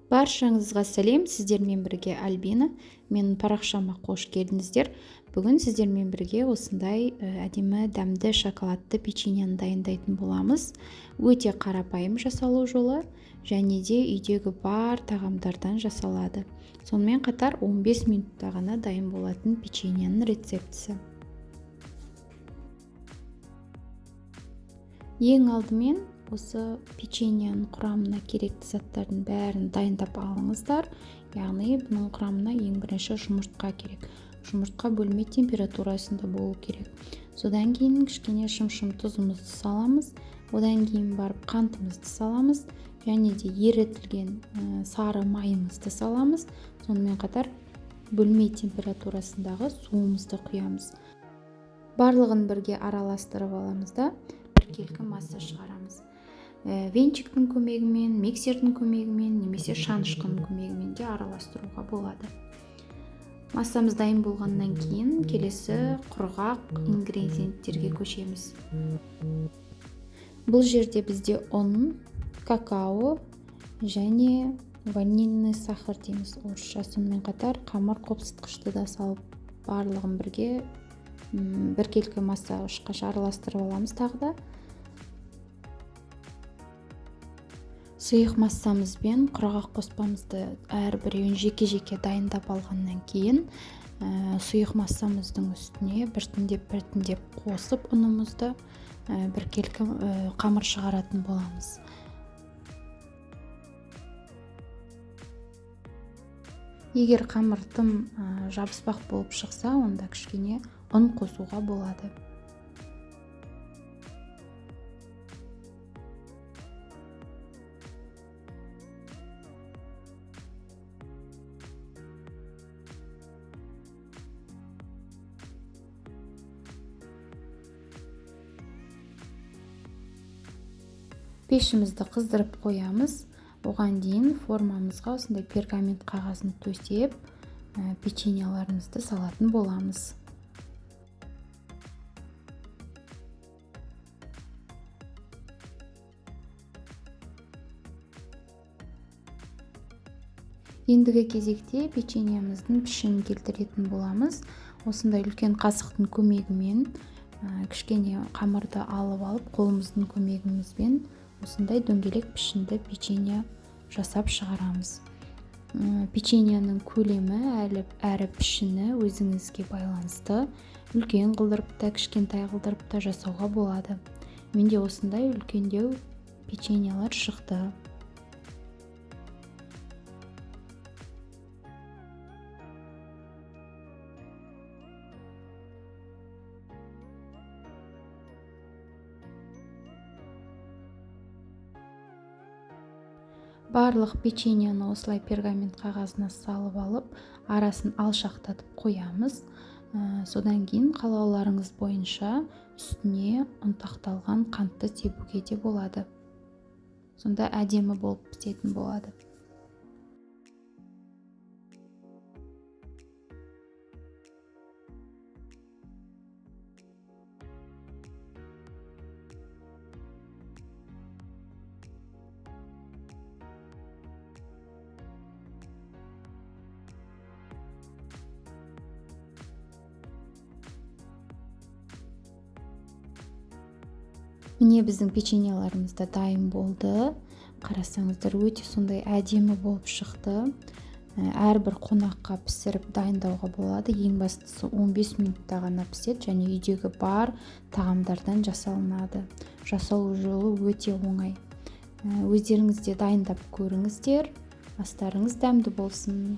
Баршаңызға сәлем, сіздермен бірге Альбина. Менің парақшама қош келдіңіздер. Бүгін сіздермен бірге осындай әдемі дәмді шоколадты печеньені дайындайтын боламыз. Өте қарапайым жасалу жолы және де үйдегі бар тағамдардан жасалады. Сонымен қатар 15 минутта ғана дайын болатын печеньенің рецептісі. Ең алдымен осы печеньенің құрамына керекті заттардың бәрін дайындап алыңыздар. Яғни бұның құрамына ең бірінші жұмыртқа керек. Жұмыртқа бөлме температурасында болу керек. Содан кейін кішкене шымшым тұзымызды саламыз. Одан кейін барып қантымызды саламыз. Және де ерітілген сары майымызды саламыз. Сонымен қатар бөлме температурасындағы суымызды құямыз. Барлығын бірге араластырып аламыз да біркелкі масса шығарамыз. Венчиктің көмегімен, миксердің көмегімен, немесе шанышқының көмегімен де араластыруға болады. Массамыз дайын болғаннан кейін келесі құрғақ ингредиенттерге көшеміз. Бұл жерде бізде ұн, какао және ванильный сахар дейміз орысша. Сонымен қатар қамыр қопсытқышты да салып, барлығын бірге біркелкі масса шыққанша араластырып аламыз тағы да. Сұйық массамыз бен құрғақ қоспамызды әрбіреуін жеке-жеке дайындап алғаннан кейін, сұйық массамыздың үстіне біртіндеп-біртіндеп қосып ұнымызды біркелкі қамыр шығаратын боламыз. Егер қамыр тым жабыспақ болып шықса, онда кішкене ұн қосуға болады. Пешімізді қыздырып қоямыз. Оған дейін формамызға осындай пергамент қағазын төсеп, печеньеларымызды салатын боламыз. Ендігі кезекте печеньеміздің пішінін келтіретін боламыз. Осындай үлкен қасықтың көмегімен, кішкене қамырды алып қолымыздың көмегімізбен осындай дөңгелек пішінді печенье жасап шығарамыз. Печеньенің көлемі әрі пішіні өзіңізге байланысты. Үлкен қылдырып та, кішкентай қылдырып та жасауға болады. Менде осындай үлкендеу печеньелер шықты. Барлық печеньені осылай пергамент қағазына салып алып, арасын алшақтатып қоямыз. Содан кейін қалауларыңыз бойынша үстіне ұнтақталған қантты себуге де болады. Сонда әдемі болып пісетін болады. Міне біздің печеньеларымыз да дайын болды. Қарасаңыздар, өте сондай әдемі болып шықты. Әрбір қонаққа пісіріп дайындауға болады. Ең бастысы 15 минутта ғана піседі және үйдегі бар тағамдардан жасалынады. Жасалу жолы өте оңай. Өздеріңіз де дайындап көріңіздер. Астарыңыз дәмді болсын.